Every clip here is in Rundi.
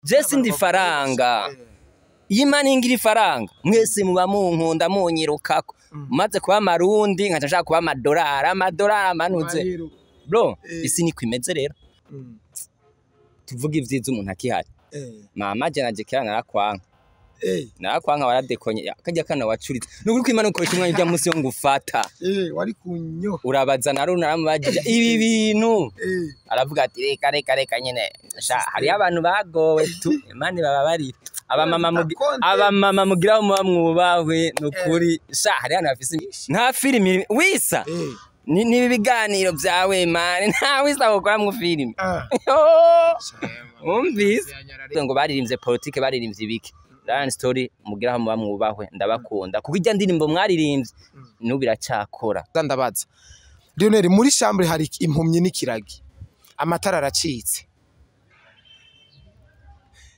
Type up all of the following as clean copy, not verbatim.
Je sindi faranga. Iyo Imana ingira ifaranga mwese muba munkunda munyirukako. Maze kuba amarundi nkaca nshaka kuba amadorari, amadorari amanutse. Bro, isi niko imeze rero. Tuvuga ivyiza umuntu akihari. Mama je naje kera narakwanka. Narakwanka waradekonye kajya kana wacuritse. Nukuri ko Imana ukoresha umwanya ujya munsi yo ngufata. Wari kunyo. Urabaza na runa aramubajije ibi bintu. Aravuga ati reka reka reka nyene. Hariyo abantu bagowe tu. Imana ibababarire. Abamama mugira muba mwubahwe nukuri. Sha hariyo abantu bafise nta filimi wisa. Ni ibiganiro byawe man, nta wisa gukora mu filimi. Umvise ngo baririmbye politike, baririmbye ibiki. Lion Story mugira muba mwubahwe, ndabakunda kuko ijya ndirimbo mwaririmbye n'ubu biracakora. Ndabaza Lionel, muri chambre hari impumyi n'ikiragi, amatara aracitse,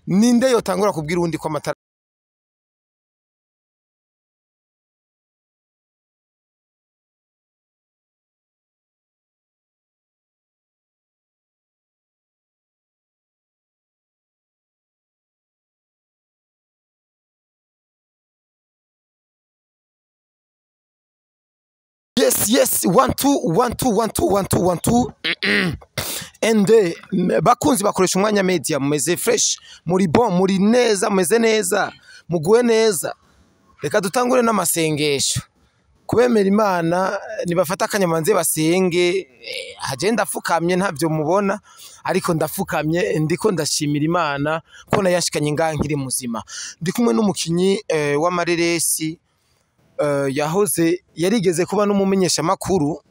ninde yotangura kubwira undi ko amatara? Yes, yes, 1 2 1 2 1 2 1 2 1 2 and bakunzi bakoresha umwanya media, mumeze fresh, muri bon, muri neza, mumeze neza, muguwe neza. Reka dutangure n'amasengesho. Kubemera Imana nibafata akanyamanze basenge. Haje ndafukamye ntavyo mubona, ariko ndafukamye ndiko ndashimira Imana ko nayashikanye ngaha nkiri muzima. Ndi kumwe n'umukinyi w'amareresi yahoze yarigeze kuba n'umumenyesha makuru.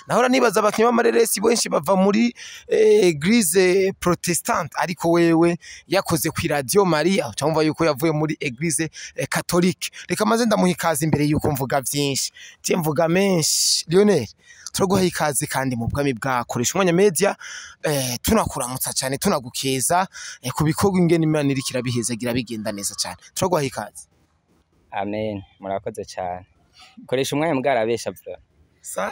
Nahora nibaza abakinyi b'amareresi benshi bava muri Eglise Protestante, ariko wewe yakoze ku Radio Maria, cyangwa yuko yavuye muri Eglise Catholique. Reka maze ndamuha ikaze imbere yuko mvuga byinshi, je mvuga menshi. Lionel, turaguha ikaze kandi mu bwami bwakoresha umwanya media. Tunakuramutsa cyane, tunagukeza ku bikorwa ingene Imana iriko irabihezagira bigenda neza cyane. Turaguha ikaze. Amen, murakoze cyane. Koresha umwanya mbwarabesha bro.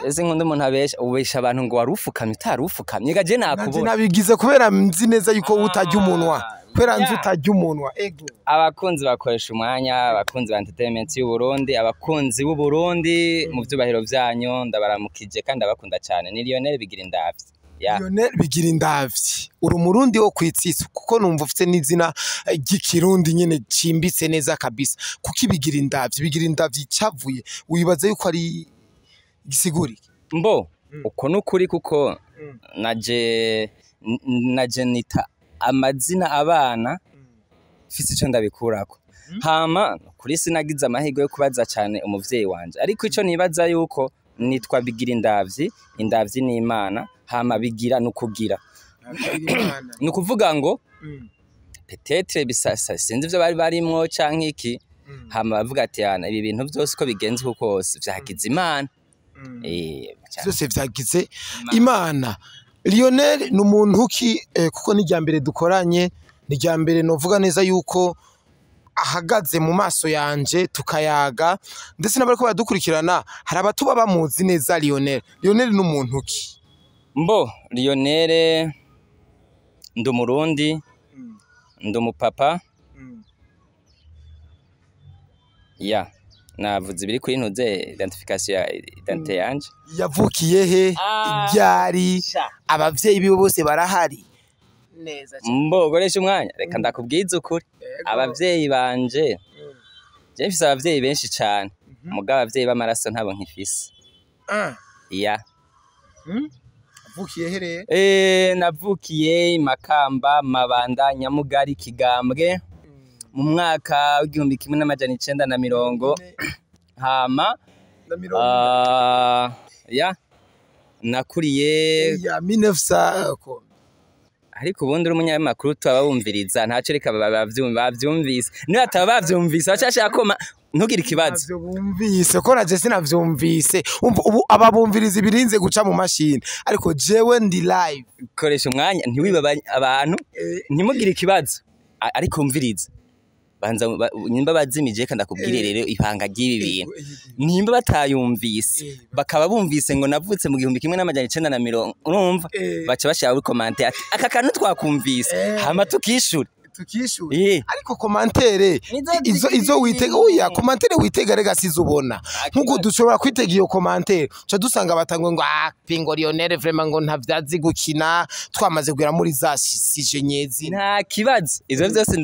Ese nkunda umuntu abesha, ubesha abantu ngo warufukamye utarufukamye. Gaje nakubona. Nabigize kubera nzi neza yuko utajya umunwa. Kubera nzi utajya umunwa. Ego. Abakunzi bakoresha umwanya, abakunzi ba entertainment y'u Burundi, abakunzi b'u Burundi mu vyubahiro vyanyu ndabaramukije kandi abakunda cyane. Ni Lionel Bigirindavyi. Lionel Bigirindavyi, uri umurundi wo kwitsitsa kuko numva ufite n'izina ry'ikirundi nyene cimbitse neza kabisa. Kuko Bigirindavyi, Bigirindavyi cyavuye wibaza yuko ari gisiguri mbo uko nukuri, kuko naje nita amazina abana mfise ico ndabikurako. Hama kuri sinagize amahirwe yo kubaza cyane umuvyeyi wanje, ariko ico nibaza yuko nitwa Bigirindavyi, indavyi ni Imana, hama bigira nukugira. Nukuvuga ngo peut-être bisasa sinzi ivyo bari barimwo canke iki. Hama bavuga ati yana ibi bintu byose ko bigenze uko kose vyagize Imana. Byose vyagize Imana. Lionel ni umuntu ki kuko ni rya mbere dukoranye, ni rya mbere novuga neza yuko ahagaze mu maso yanje tukayaga, ndetse n'abariko baradukurikirana hari abatuba bamuzi neza Lionel. Lionel ni umuntu ki? Mbo Lionel ndi umurundi, ndi umupapa. Ya navuze ibiri kuri ntuze identification ya identité yanje. Yavukiye he? Iryari? Abavyeyi biwe bose barahari? Neza cyane. Mbo goresha umwanya reka ndakubwiza ukuri. Abavyeyi banje, je mfise abavyeyi benshi cyane, mugabo abavyeyi b'amaraso ntabo nkifise. Ya. Avukiye he rero? Navukiye Makamba, Mabanda, Nyamugari, Kigambwe mu mwaka w'1990. Hama ya nakuriye ya 1900. Ariko ubundi uri umunyamakuru twabumviriza ntaco reka bavyumvise. Niba atabavyumvise bacashaka koma ntugire ikibazo. Bumvise ko naje sinavyumvise. Ubu ababumviriza ibirinze guca mu mashini, ariko jewe ndi live. Koresha umwanya ntiwiba abantu, ntimugire ikibazo, ariko umviriza. Banza nimba bazimije, reka ndakubwire rero ibanga ry'ibi bintu. Nimba batayumvise, bakaba bumvise ngo navutse mu 1990, urumva, baca bashira muri commentaire ati aka kantu twakumvise, hama tukishure. Tukishure. Ariko commentaire Nizo izo izo witega, oya, commentaire witega rega sizo ubona. Nkuko dushobora kwitega iyo commentaire, ca dusanga batangwe ngo ah, pingo Lionel vraiment ngo ntavyazi gukina, twamaze kugera muri za sije nyezi. Nta kibazo, ivyo vyose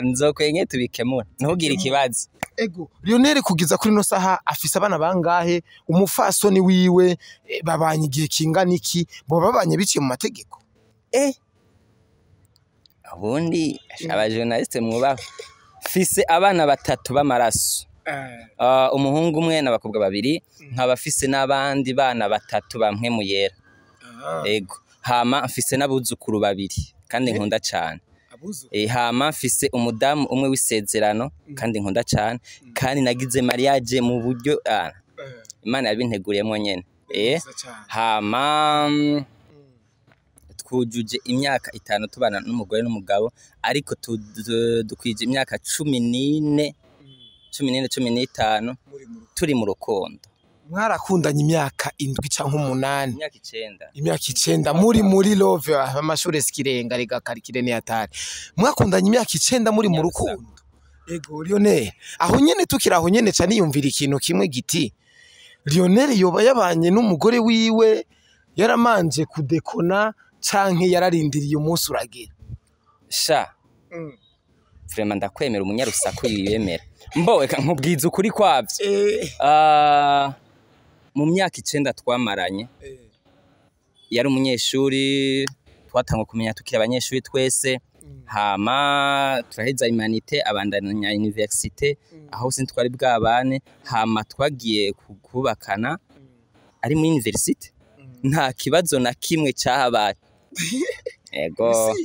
nzokwenye tubikemura, ntugire ikibazo. Ego, Lionel kugeza kuri no saha afise abana bangahe? Umufasoni wiwe babanye igihe kingana iki? Bo babanye biciye mu mategeko? Ubundi abajournaliste mwubaho. Fise abana batatu b'amaraso. Umuhungu umwe n'abakobwa babiri, nkaba fise n'abandi bana batatu bamwe mu yera. Ego. Hama mfise n'abuzukuru babiri kandi nkunda cane. Hama mfise umudamu umwe w'isezerano kandi nkunda cane, kandi nagize mariage mu buryo Imana yabinteguriyemwo nyene. Hama twujuje imyaka 5 tubana n'umugore n'umugabo, ariko dukwije imyaka 14, 14, 15 turi mu rukundo. Mwarakundanye imyaka 7 canke 8? Imyaka 9. Imyaka 9 muri love. Amashure sikirenga rega, karikire ni hatari. Mwakundanye imyaka 9 muri mu rukundo. Ego, Lionel, aho nyene tukiri aho nyene, ca niyumvira ikintu kimwe giti: Lionel yoba yabanye n'umugore wiwe yaramanje kudekona, canke yararindiriye umunsi uragera? Sha, vraiment ndakwemera, umunyarusaku yiyemera. Mbo reka nkubwiza ukuri kwavyo. Mu myaka 9 twamaranye, yari umunyeshuri, twatangwa kumenya tukiri abanyeshuri twese, hama turaheza humanités, abandanya université, aho sintwari bwabane. Hama twagiye kubakana ari muri université, nta kibazo na kimwe cyahabaye. Ego.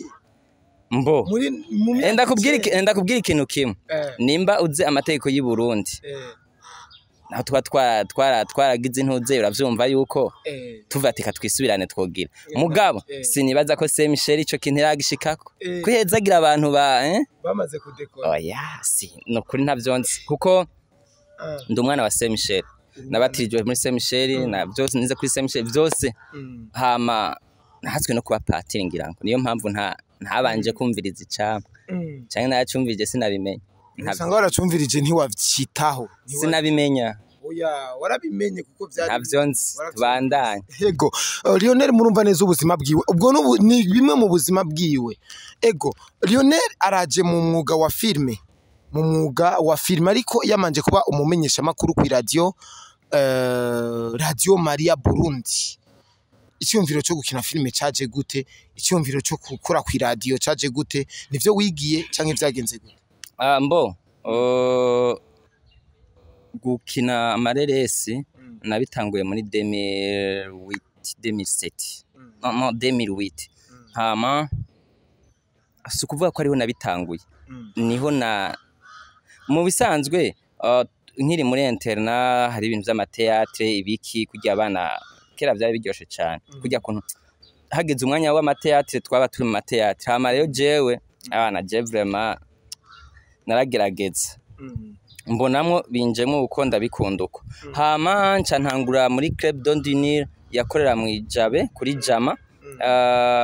Mbo muri mu myaka ndakubwira 9. Ndakubwira ikintu kimwe. Nimba uzi amategeko y'u Burundi, naho tuba twaragize intuze, uravyumva yuko tuva ati twisubirane twogira mugabo, sinibaza ko Saint Michel ico kintu iragishikako kwihezagira abantu ba Bamaze kudekora. Oya, si no kuri ntavyo nzi, kuko ndi umwana wa Saint Michel, nabatirijwe muri Saint Michel na byose nize kuri Saint Michel byose. Hama nahatswe no kuba patiri, ngira ngo niyo mpamvu nta ntabanje kumviriza icamwa, canke naracumvirije sinabimenya. Usanga waracumvirije ntiwavyitaho. Sinabimenya. Oya, warabimenye kuko vyari Ntavyo nzi, tubandanye. Ego, Lionel murumva neza ubuzima bwiwe. Ubwo ni bimwe mu buzima bwiwe. Ego, Lionel araje mu mwuga wa filme. Mu mwuga wa filme, ariko yamanje kuba umumenyesha makuru ku radio, Radio Maria Burundi. Icyumviro cyo gukina filme caje gute? Icyumviro cyo gukora ku radio caje gute? Nivyo wigiye canke vyagenze gute? Mbo gukina amareresi nabitanguye muri 2008, 2007, no, no, 2008. Hama si ukuvuga ko ariho nabitanguye, niho na mu bisanzwe nkiri muri internat hari ibintu vy'amathéâtre ibiki, kurya abana kera vyari biryoshe cane, kurya kuntu hageze umwanya w'amathéâtre twaba turi mu mathéâtre. Hama rero jewe abana, je vraiment naragerageza, mbonamwo binjemwo uko ndabikunda uko. Hama nca ntangura muri Club d'Ondinir yakorera mu Ijabe kuri Jama,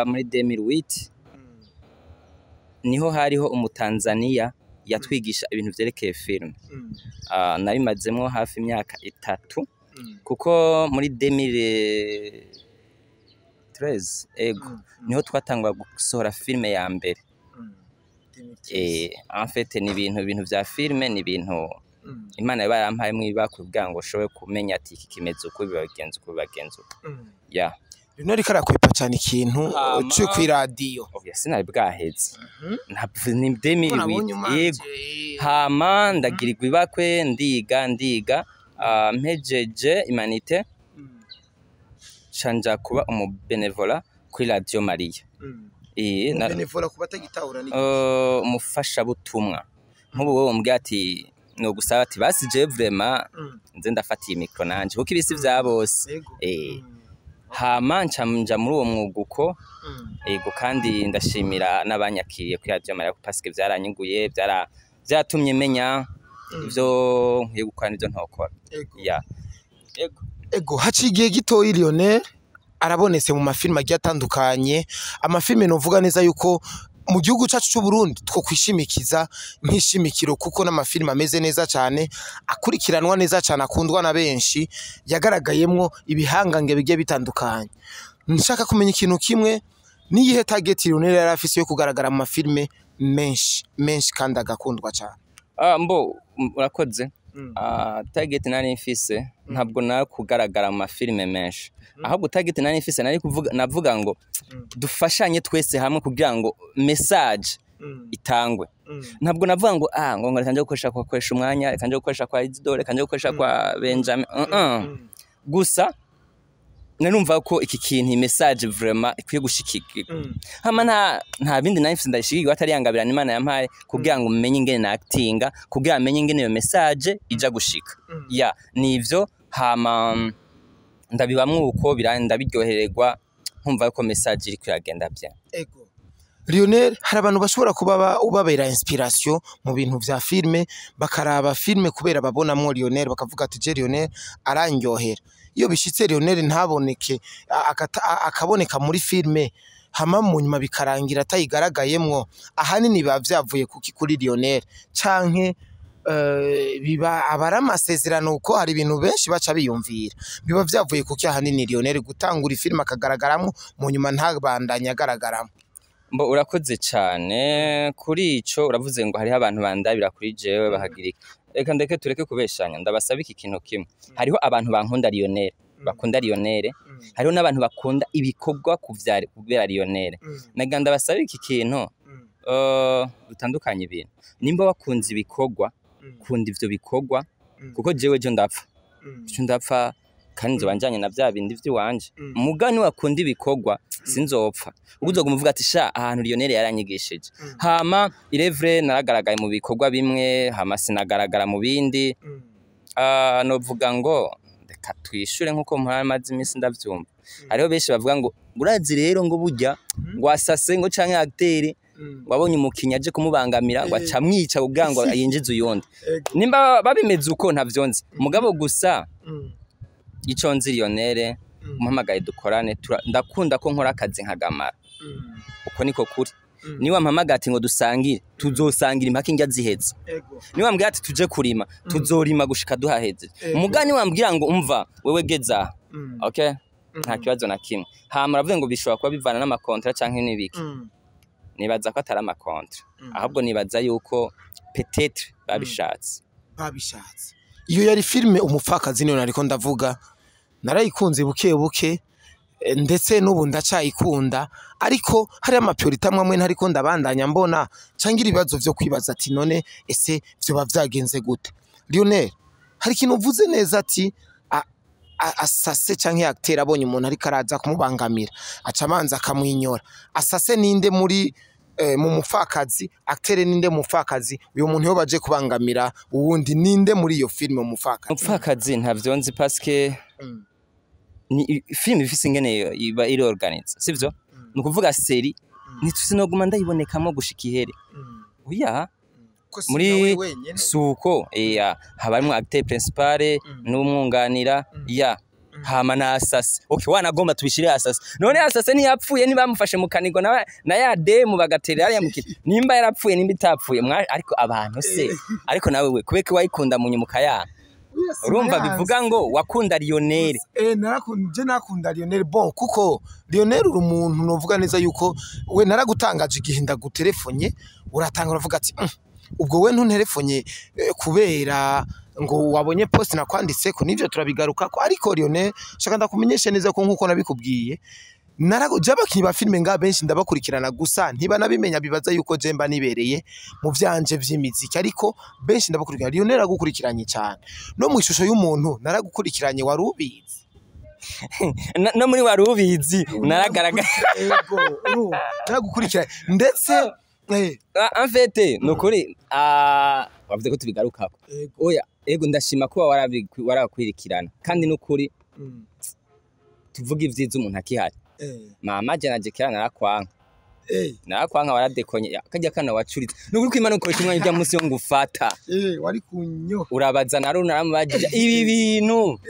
muri 2008. Niho hariho umutanzania yatwigisha ibintu vyerekeye film. Nabimazemwo hafi imyaka 3, kuko muri 2013, ego, niho twatangura gusohora filme ya mbere. En fait ni ibintu vya filme, ni ibintu Imana yaba yarampaye mwibakwe kugira ngo ushobore kumenya ati iki kimeze uko, bibagenza uko, bibagenza uko, ya. Lionel karakwepa cyane ikintu cyo ku radio. Oya, sinari bwaheze. Ntabwo ni 2008, yego. Hama ndagirirwa ibakwe, ndiga, ndiga, mpejeje humanités canja kuba umubénévole kuri Radio Maria. Bénévole kuba atagitahura ni Umufashabutumwa. Nk'ubu wowe umbwira ati nogusaba ati basi je vraiment nze ndafatiye micro nanje, kuko ibisi vya bose. Hama nca nja muri uwo mwuga uko. Ego, kandi ndashimira n'abanyakiriye kuri Radio Maria, parce que vyaranyunguye, byara Vyatumye menya ivyo nkwiye gukora n'ivyo ntokora. Ya, ego. Ego, haciye igihe gitoyi Lionel arabonetse mu mafilime agiye atandukanye, amafilime novuga neza yuko mu gihugu cacu c'u Burundi two kwishimikiza nk'ishimikiro, kuko n'amafilime ameze neza cyane, akurikiranwa neza cyane, akundwa na benshi, yagaragayemwo ibihangange bigiye bitandukanye. Nshaka kumenya ikintu kimwe: niyihe target Lionel yari afise yo kugaragara mu mafilime menshi menshi kandi agakundwa cyane? Ah, mbo urakoze. Target nari mfise ntabwo nari kugaragara mu mafilime menshi, ahubwo target nari mfise nari kuvuga, navuga ngo dufashanye twese hamwe kugira ngo message itangwe. Ntabwo navuga ngo ngo reka nje gukoresha kwa koresha umwanya, reka nje gukoresha kwa Isidore, reka nje gukoresha kwa Benjamin. Gusa narumva ko iki kintu, iyi message vraiment ikwiye gushikirwa. Hama nta bindi nari mfise ndayishikirwa atari yangabirana Imana yampaye kugira ngo menye ingene na actinga, kugira menye ingene iyo message ija gushika. Ya, nivyo. Hama ndabibamwo uko ndabiryohererwa, nkumva ko message iriko iragenda bien. Ego. Lionel, hari abantu bashobora kuba ubabera inspiration mu bintu vya filme, bakaraba filme kubera babonamwo Lionel, bakavuga ati: "Je Lionel arandyohera." Iyo bishitse Lionel ntaboneke, akaboneka muri filme, hama mu nyuma bikarangira atayigaragayemwo, ahanini biba vyavuye kuki kuri Lionel, canke biba aba ari amasezerano? Kuko hari ibintu benshi baca biyumvira, biba vyavuye kuki ahanini Lionel gutangura ifilme akagaragaramwo, mu nyuma ntabandanye agaragaramwo? Mbo urakoze cyane kuri ico. Uravuze ngo hariho abantu bandabira kuri jewe bahagira iki. Reka ndeke, tureke kubeshanya, ndabasaba iki kintu kimwe: hariho abantu bankunda Lionel, bakunda Lionel, hariho n'abantu bakunda ibikorwa kuvyara kubera Lionel. Nagira ndabasaba iki kintu, dutandukanye ibintu. Nimba wakunze ibikorwa, kunda ivyo bikorwa, kuko jewe jo ndapfa, ico ndapfa kandi nzoba njanye na vya bindi vy'iwanje. Mugani wakunda ibikorwa, sinzopfa, ubwo uzoguma uvuga ati: "Sha, ahantu Lionel yaranyigishije." Hama irevre naragaragaye mu bikorwa bimwe, hama sinagaragara mu bindi. Novuga ngo reka twishure nkuko mpora maze iminsi ndavyumva, hariho benshi bavuga ngo urazi rero ngo burya ngo asase ngo canke acteur ngo abonye umukinyi aje kumubangamira ngo aca amwica kugira ngo yinjize uyundi. Nimba babimeze uko ntavyo nzi, mugabo gusa ico nzi, Lionel umuhamagaye dukorane, ndakunda ko nkora akazi nkagamara. Uko niko kuri. Niba mpamagaye ati ngo dusangire, tuzosangira impaka indya ziheze. Niba wambwira ati tuje kurima, tuzorima gushika duhaheze. Mugani wambwira ngo umva wewe geza aha. Okay, nta kibazo na kimwe. Hama uravuga ngo bishobora kuba bivana n'amakontra canke n'ibiki. Nibaza ko atari amakontra, ahubwo nibaza yuko peut-être babishatse. Babishatse. Iyo yari filime Umupfakazi, niyo nariko ndavuga. Narayikunze buke buke, ndetse n'ubu ndacayikunda, ariko hari amapriorité amwe amwe ntariko ndabandanya mbona, canke ibibazo vyo kwibaza ati: "None ese vyoba vyagenze gute?" Lionel, hari ikintu uvuze neza ati asase canke acteur abonye umuntu ariko araza kumubangamira, aca abanza akamwinyora. Asase ninde muri mu Mupfakazi? Acteur ninde mu Mupfakazi? Uyo muntu yo baje kubangamira uwundi ninde muri iyo filime Umupfakazi? Umupfakazi ntavyo nzi, parce que ni filime ifise ingene iba iri organisée, sivyo? Ni ukuvuga série ntitusinoguma ndayibonekamo gushika ihere, oya. Muri suko iya haba harimwo acteur principal n'umwunganira ya hama na asase. Okay, wanagomba tubishire asase. None asase ntiyapfuye? Ntibamufashe mu kanigo na ya demu bagatera hariya mu kintu? Nimba yarapfuye, nimba itapfuye, ariko abantu se, ariko nawe we kubeka wayikunda mu nyuma ukayanga, urumva bivuga ngo wakunda Lionel. Narakunda, je nakunda Lionel, bon, kuko Lionel uri umuntu novuga neza yuko we naragutangaje igihe ndaguterefonye, uratanga uravuga ati: Ubwo we ntunterefonye kubera ngo wabonye post nakwanditseko." Nivyo turabigarukako, ariko Lionel shaka ndakumenyeshe neza ko nkuko nabikubwiye, narago je abakinyi ba filime nga benshi ndabakurikirana, gusa ntibanabimenya, bibaza yuko je mba nibereye mu vyanje vy'imiziki, ariko benshi ndabakurikirana. Lionel aragukurikiranye cyane, no mu ishusho y'umuntu naragukurikiranye, wari ubizi? No muri Wari ubizi naragaragara. Ego, urumva naragukurikiranye ndetse Ah, en fait nukuri wavuze ko tubigarukako. Oya, ego, ndashima kuba warakwirikirana kandi nukuri tuvuga ivyiza umuntu akihari. Mama je naje kera narakwanka. Narakwanka, waradekonye kajya kana wacuritse. Nukuri ko Imana ukoresha umwanya ujya munsi yo ngufata. Wari kunyo. Urabaza na runa naramubajije ibi bintu,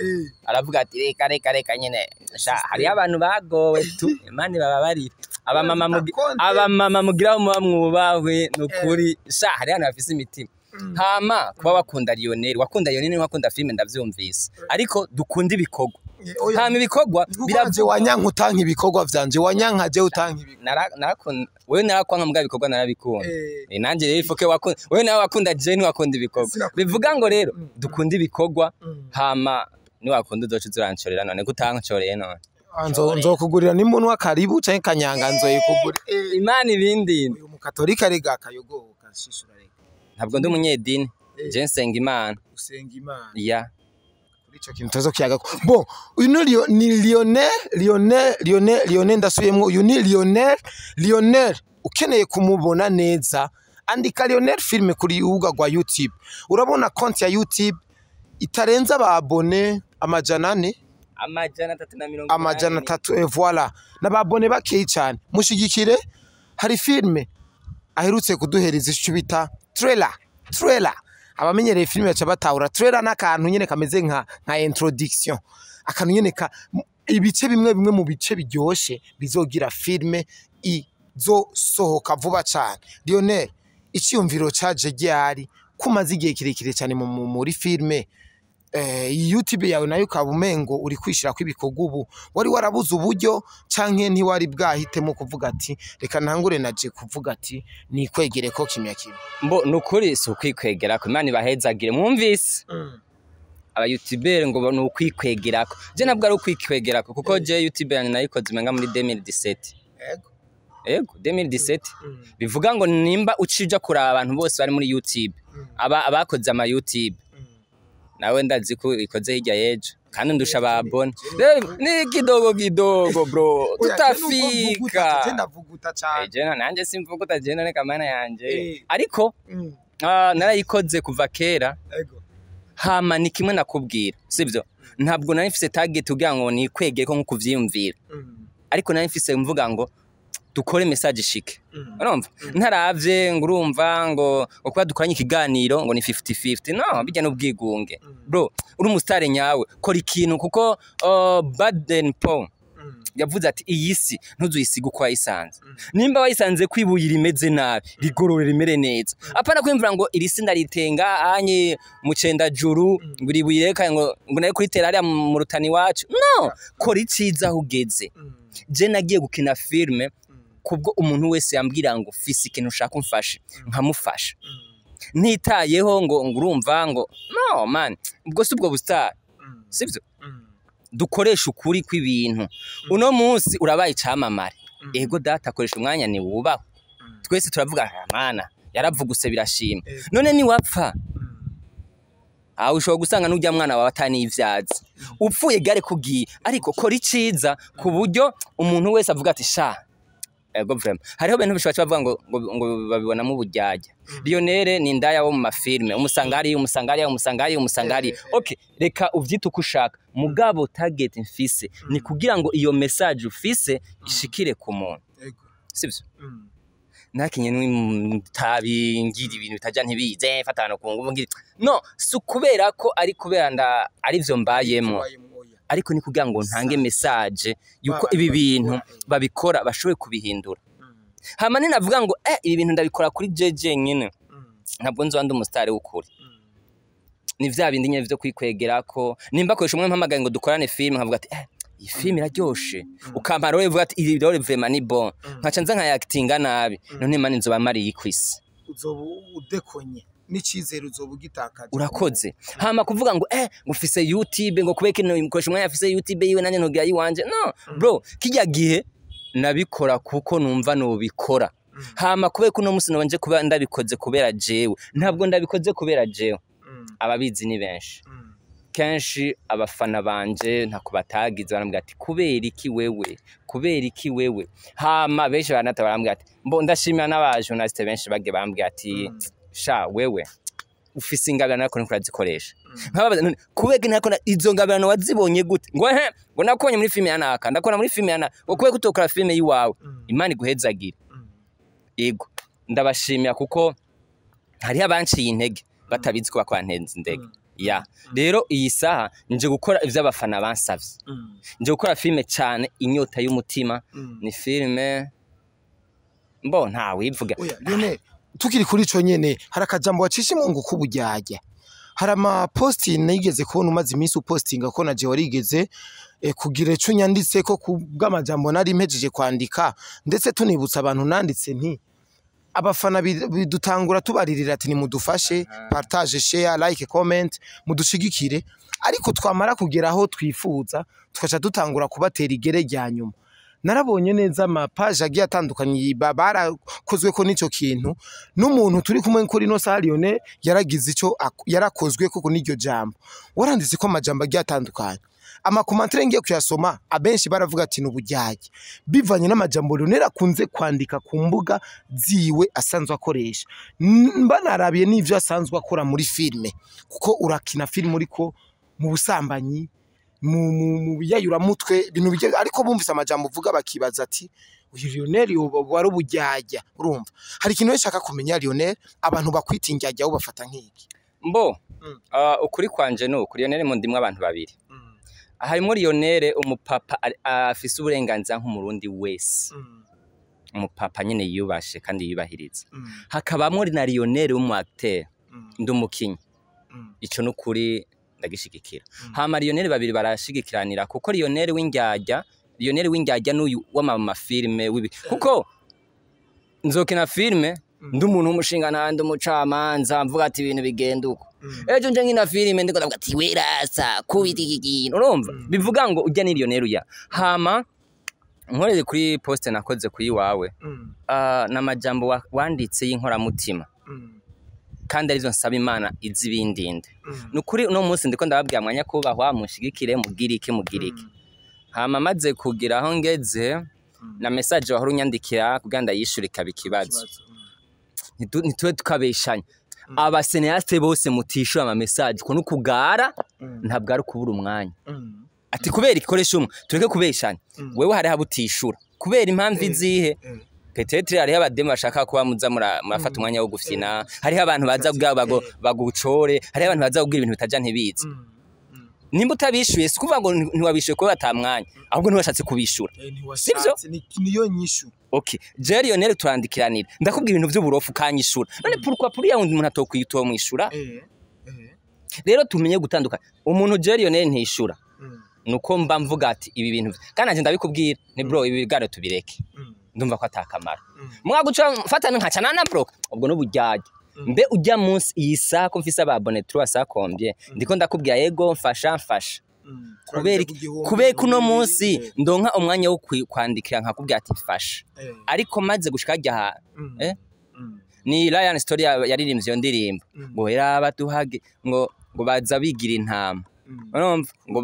aravuga ati reka reka reka nyene sha, hariyo abantu bagowe tu, Imana ibababarire. Abamama abamama mugira muba mwubahwe nukuri sha, hariyo abantu bafise imitima. Hama kuba wakunda Lionel, wakunda Lionel, wakunda filime, ndavyumvise, ariko dukunda ibikorwa. Oya. Hama ibikorwa biravuze wanyanka utanka ibikorwa vyanje, wanyanka je utanka ibikorwa. Narakunda wewe, narakwanka mbwa ibikorwa narabikunda. Nanje rero ifoke wakunda wewe, nawe wakunda je, ntiwakunda ibikorwa. Sinakunda. Bivuga ngo rero dukunda ibikorwa, hama niwakunda uzoca uzurancorera. None kutancoreye none? Nzokugurira nimunwa karibu canke kanyanga nzoyikugurira. Imana ibindi. Uyu mukatolika rega kayogoka shishura rega. Ntabwo ndi umunyedini, je nsenga Imana. Usenga Imana. Ya. Kuri ico kintu tuzo kiyagako. Bon, uyu ni ni Lionel, Lionel, Lionel, Lionel, ndasubiyemwo, uyu ni Lionel, Lionel. Ukeneye kumubona neza, andika Lionel Film kuri urubuga rwa YouTube. Urabona konti ya YouTube itarenza aba abonnés 400. 380. 300, et voilà, n'aba abonnés bakeyi cyane. Mushigikire, hari filme aherutse kuduhereza icyo bita trailer. Trailer, abamenyereye filime baca batahura trailer, n'akantu nyene kameze nka introduction, akantu nyene ka ibice bimwe bimwe mu bice biryoshe bizogira filme izosohoka vuba cyane. Lionel, iciyumviro caje ryari, kumaze igihe kirekire cyane muri filme, YouTube yawe nayo ukaba umengo uri kwishira ibikorwa ubu, wari warabuze uburyo canke ntiwari bwahitemo kuvuga ati reka ntangure naje kuvuga ati nikwegere ko kimya kimwe? Mbo nukuri si ukwikwegerako, Imana ibahezagire. Mwumvise aba youtubeur ngo ni ukwikwegerako, je ntabwo ari ukwikwegerako, kuko je YouTube yanjye nayikoze umenga muri 2017. Ego, 2017. Bivuga ngo nimba ucija kuraba abantu bose bari muri YouTube, aba abakoze ama YouTube, nawe ndazi ko ikoze hirya y'ejo kandi ndusha babona. Rero ni kidogo kidogo bro, tutafika. Ndavuguta cyane. Jena nanje simvuguta, jena reka mana yanje. Ariko narayikoze kuva kera. Hama ni kimwe nakubwira, sibyo? Ntabwo nari mfise target kugira ngo nikwegere ko nkuko uvyiyumvira, ariko nari mfise mvuga ngo dukore message ishike. Urumva ntaravye ngo urumva ngo kuba dukoranye ikiganiro ngo ni 50-50, no bijya n'ubwigunge. Bro, uri umusitari nyawe, kora ikintu, kuko Baden Paul yavuze ati iyi si ntuzuyisiga uko wayisanze. Nimba wayisanze ko ibuye rimeze nabi, rigorore rimere neza. Apana kwimvira ngo iri si ndaritenga anye mucenda juru, ngo iri buye reka ngo nayo kuritera hariya mu rutani iwacu. No, kora iciza aho ugeze. Je nagiye gukina filme kubwo umuntu wese yambwira ngo fise ikintu ushaka umfashe, nkamufasha ntitayeho ngo urumva ngo no man, ubwo si ubwo bustar, sibyo? Dukoresha ukuri kw'ibintu. Uno munsi urabaye icamamare, ego data, akoresha umwanya ni wubahwe. Twese turavuga "Ah, mana yaravuguse birashima." None niwapfa, aho ushobora gusanga n'ujya mwana wawe atanivyazi upfuye gare kugiye. Ariko kora iciza ku buryo umuntu wese avuga ati sha, ego vraiment. Hariho bentu bishobora bavuga ngo babibonamo uburyarya, Lionel ni indaya wo mu mafilme, umusanga hariya, umusanga hariya, umusanga hariya, umusanga hariya. Okay, reka uvyite uko ushaka, mugabo target mfise ni kugira ngo iyo message ufise ishikire ku muntu, sibyo? Nakinye n'itabi, ngira ibintu bitaja ntibize mfata ku nguvu, ngira no si ukubera ko ari kubera nda arivyo mbayemo, ariko ni kugira ngo ntange message yuko ibi bintu babikora bashoboye kubihindura. Hama ninavuga ngo ibi bintu ndabikora kuri jeje nyine, ntabwo nzoba ndi umusitari w'ukuri. Ni vya bindi nyene vyo kwikwegerako. Nimba koresha umwe mpamagaye ngo dukorane film, nkavuga ati iyi film iraryoshe, ukampa role, uvuga ati iyi role vraiment ni bon, nkaca nza nkayakitinga nabi, none mani nzoba mariye kwisi? Uzoba udekonye n'icizere uzoba ugitakaje. Urakoze. Hama kuvuga ngo ngo ufise YouTube, ngo kubeka ino mukoresha umwanya afise YouTube yiwe, nanjye ntugira yiwanje, no bro, kijya gihe nabikora kuko numva nobikora. Hama kubera ko uno munsi nabanje kuba ndabikoze kubera jewe, ntabwo ndabikoze kubera jewe. Ababizi ni benshi. Kenshi abafana banje ntako batagize, barambwira ati kubera iki wewe, kubera iki wewe? Hama benshi baranata, barambwira ati mbo ndashimira n'aba journaliste benshi bagiye barambwira ati sha wewe ufise ingabirano ariko ntuko urazikoresha. Nkababaza none kubera ntako izo ngabirano wazibonye gute? Ngo he, ngo nakubonye muri filime ya naka, ndakubona muri filime ya naka, ngo kubera kutokora filime yiwawe. Imana iguhezagire. Yego, ndabashimira kuko hariho abanciye intege batabizi ko bakwantenze indege. Ya rero iyi saha nje gukora ivyo abafana bansavye, nje gukora filime cyane Inyota y'Umutima. Ni filime mbo ntawivuga. Oya Lionel, tukiri kuri ico nyene, hari akajambo wacisha ngo kuburyarya. Hari amaposti nigeze kubona umaze iminsi upostinga ko naje warigeze kugira ico nyanditse ko kubw'amajambo nari mpejeje kwandika, ndetse tunibutsa abantu nanditse nti abafana bidutangura tubaririra ati nimudufashe, partage, share, like, comment, mudushigikire, ariko twamara kugera aho twifuza tukaca dutangura kubatera igere rya nyuma. Narabonye neza amapaje agiye atandukanye barakozwe ko n'ico kintu, n'umuntu turi kumwe kuri ino saha Lionel yaragize ico yarakozwe koko n'iryo jambo waranditse ko amajambo agiye atandukanye. Ama commentaires ngiye kuyasoma, abenshi baravuga ati n'uburyarya bivanye n'amajambo Lionel akunze kwandika ku mbuga ziwe asanzwe akoresha. Mba narabiye n'ivyo asanzwe akora muri filme, kuko urakina filme uriko mu busambanyi, mu biyayuramutwe, ibintu bijya, ariko bumvise amajambo uvuga bakibaza ati uyu Lionel yoba wari uburyarya. Urumva hari ikintu nshaka kumenya Lionel, abantu bakwita indyarya bo bafata nk'iki? Mbo ukuri kwanje ni uku: Lionel mu ndimwe abantu babiri. Harimo Lionel umupapa afise uburenganzira nk'umurundi wese, umupapa nyene yiyubashe kandi yiyubahiriza, hakabamwo na Lionel w'umu acteur. Ndi umukinyi, ico nukuri ndagishigikira. Hama Lionel babiri barashigikiranira, kuko Lionel w'indyarya, Lionel w'indyarya n'uyu w'amama filme wibi, kuko nzokina filme ndi umuntu w'umushinga, ndi umucamanza, mvuga ati ibintu bigenda uko. Ejo nje nkina filime ndiko ndavuga ati werasa kubita iki kintu. Urumva bivuga ngo ujya ni Lionel uya. Hama nkoreye kuri poste nakoze kuri wawe, n'amajambo wanditse y'inkoramutima, kandi arizo nsaba Imana izi ibindinde. Nukuri uno munsi ndiko ndababwira mwanya kubahwa, mushigikire, mugirike mugirike. Hama maze kugira aho ngeze na message wahora unyandikira kugira ndayishure ikaba ikibazo. Ntitube tukabeshanya, aba cinéastes bose mutishura ama message ko nukugara, ntabwo ari ukubura umwanya. Ati kubera ikoresha umwe, tureke kubeshanya. Wewe hariho abo utishura kubera impamvu izihe? Peut-être hariho abademu bashaka kuba muza murafata umwanya wo gufyina, hariho abantu baza kugira bagucore, hariho abantu baza kubwira ibintu bitaja ntibizi. Nimba utabishuye, si ukuvuga ngo ntiwabishuye kubera ata mwanya, ahubwo ntiwashatse kubishura. Sivyo? Niyo nyishu. Okay, je Lionel turandikiranira, ndakubwira ibintu vy'uburofu ukanyishura. None pourquoi pour ya wundi muntu atokwita mwishura? Rero tumenye gutandukanya umuntu. Je Lionel ntishura nuko mba mvuga ati ibi bintu, kandi nanje ndabikubwira ni bro, ibi biganiro tubireke, ndumva ko atakamaro. Mwaguca mfata nkaca nana block, ubwo n'uburyarya. Mbe ujya munsi iyi saha ko mfise aba abonnés trois cents combien, ndiko ndakubwira yego mfasha mfasha, kubera iki? Kubera ko uno munsi ndonka umwanya wo kwandikira nkakubwira ati mfasha, ariko maze gushika harya hantu, ni Lion Story yaririmbye iyo ndirimbo ngo era batuhage ngo baza bigira intama. Urumva ngo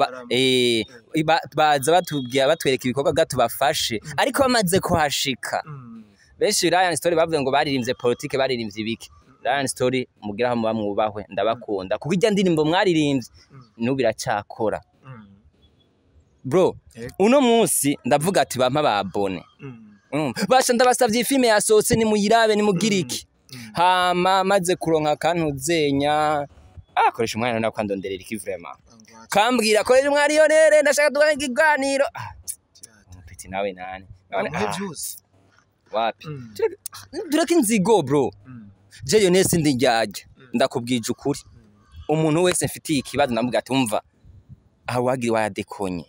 baza batubwira, batwereka ibikorwa bwatubafashe, ariko bamaze kuhashika benshi Lion Story bavuze ngo baririmbye politike, baririmbye ibiki. Lion Story mugira aho muba mwubahwe, ndabakunda kuko ijya ndirimbo mwaririmbye n'ubu iracyakora bro. Uno munsi ndavuga ati bampa ba abonnés. Urumva? Basha ndabasavye, iyi filime yasohotse nimuyirabe, nimugire iki. Hama maze kuronka akantu zenya akoresha umwana nawe kwandonderera iki vraiment, kambwira koresha umwana Lionel, ndashaka tugane ikiganiro. Umupeti nawe nani none? Byose. Wapi. Tureke inzigo bro. Je Lionel sindi njyajya, ndakubwije ukuri, umuntu wese mfitiye ikibazo ndamubwira ati umva aha wagira wadekonye.